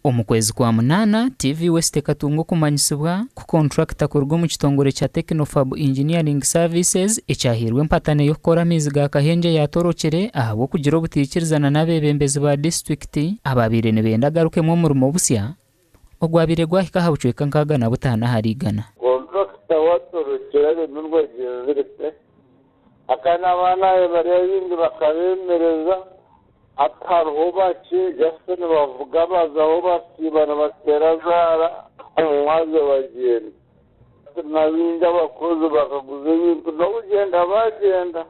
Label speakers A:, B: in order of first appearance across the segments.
A: Omu kwezi kwa munaana, TV West ekatunga okumanyisibwa ku kontrakita kuruga omu kitongore kya Technofab Engineering Services ekyahairwe empatano ey'okukora amaizi ga Kahengye yaatorokire ahabw'okugira obutaikirizana n'abeebembezi ba disiturikiti abaabaire nibenda agarukemu omurimo busya ogwabaire gwahika aha bucweka 65 ahari igana.
B: Kontrakita waatorokire aremirwe agyenzire pe. Aka n'abaana be bari abaingi bakabeemereza. Hati hariho bakye just nibavuga bazaho basiiba nibateera zaara omu mwazyo bagyenda. Hati nabaingi abakozi bakaguza ebintu n'okugyenda bagyenda.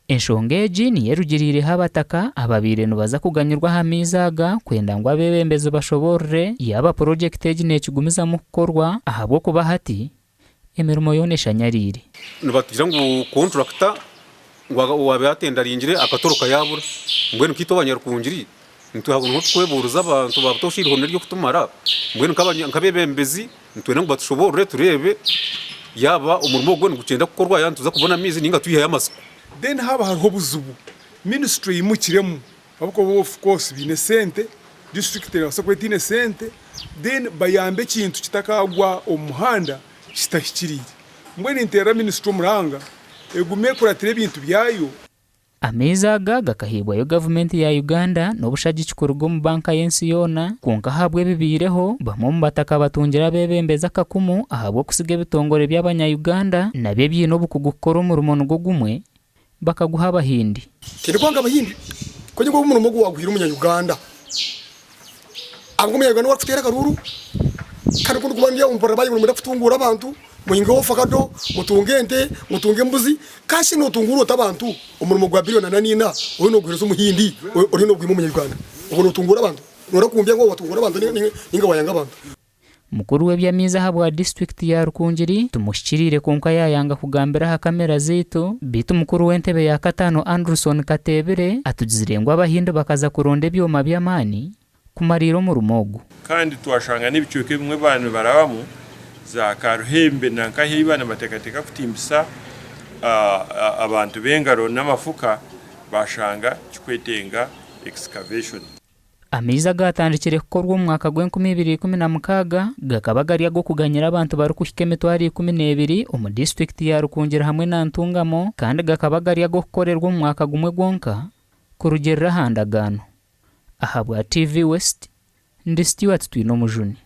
A: Enshonga egi niyo erugiriireho abataka ababaire nibaza kuganyirwa aha maizi aga kwenda ngu abeebembezi bashoboorore yaaba purogyekiti egi neekigumizamu kukorwa ahabw'okuba hati emirimo yoona eshanyariire.
C: Nibatugira ngu kontrakita ngu owaabaire atendaringire akatoroka yaabura. Mbwenu nkaitwe abanyarukungiri niho turikwebuuriza abantu ba butoosha eiriho n'ery'okutumara. Mbwenu nk'abeebembezi nitwenda ngu batushoboorore tureebe yaaba omurimo ogwo nigukyenda kukorwa yaaba nituza kubona amaizi nainga twiheyo amatsiko.
D: Then haaba hariho obuzibu, ministry eimukiremu ahabw'okuba bo of course baine esente, district ebaasa kuba etaine sente, then bayambe ekintu kitakagwa omu muhanda kitahikiriire. Mbwenu ninteerera minisitule omuranga egume ekuratire ebintu byayo.
A: Amaizi aga gakaheebwayo gavumenti ya Uganda n'obushagiki kuruga omu banka y'ensi yoona kwonka ahabw'ebibaireho, bamwe omu bataka batungire abeebembezi akakumu ahabw'okusiga ebitongore by'abanya Uganda nabyo ebiine obukugu kukora omurimo nigwo gumwe bakaguha Abahindi.
E: Tindikwanga Abahindi, kwonka nyowe omurimo ogu waaguhaire Omunya-Uganda. Ahabw'okuba Omunya-Uganda niwe arikuteera akaruuru, kandi ku ndikuba ndi aho mpurira baagira ngu nimwenda kutunguura abantu, muhinge ovakado, mutunge ente, mutunge embuzi. Ka shi nootunguura ota abantu omurimo gwa biriyoni ana n'ina oriyo nooguheereza Omuhindi oriyo noogwima Omunya-Uganda? Obwo nootunguura abantu? Noorakumbya ngu waatunguura abantu nainga waayanga abantu?
A: Mukuru w'eby'amaizi ahabwa disiturikiti ya Rukungiri tumuhikiriire kwonka yaayanga kugambira aha kamera zaitu beitu mukuru w'entebe ya kataano Andrewson Kateebire atugizire ngu Abahindi bakaza kuronda ebyoma by'amaani kumariira omurimo ogu.
F: Kandi twashanga n'ebicweka ebimwe baaba nibarabamu za Karuhembe na nkahi ei baaba nibateekateeka kutimbisa abantu b'engaro n'amafuka baashanga kikwetenga excavation.
A: Amaizi agaatandikire kukorwa omu mwaka gw'enkumi ibiri ikumi na mukaaga gakaba gari ag'okuganyira abantu barikuhika emitwaro 12 omu disiturikiti ya Rukungiri hamwe na Ntungamo kandi gakaba gari ag'okukorerwa omu mwaka gumwe gwonka kurugiirira aha ndagaano. Ahabwa TV West, ndi Stuart Twinomujuni.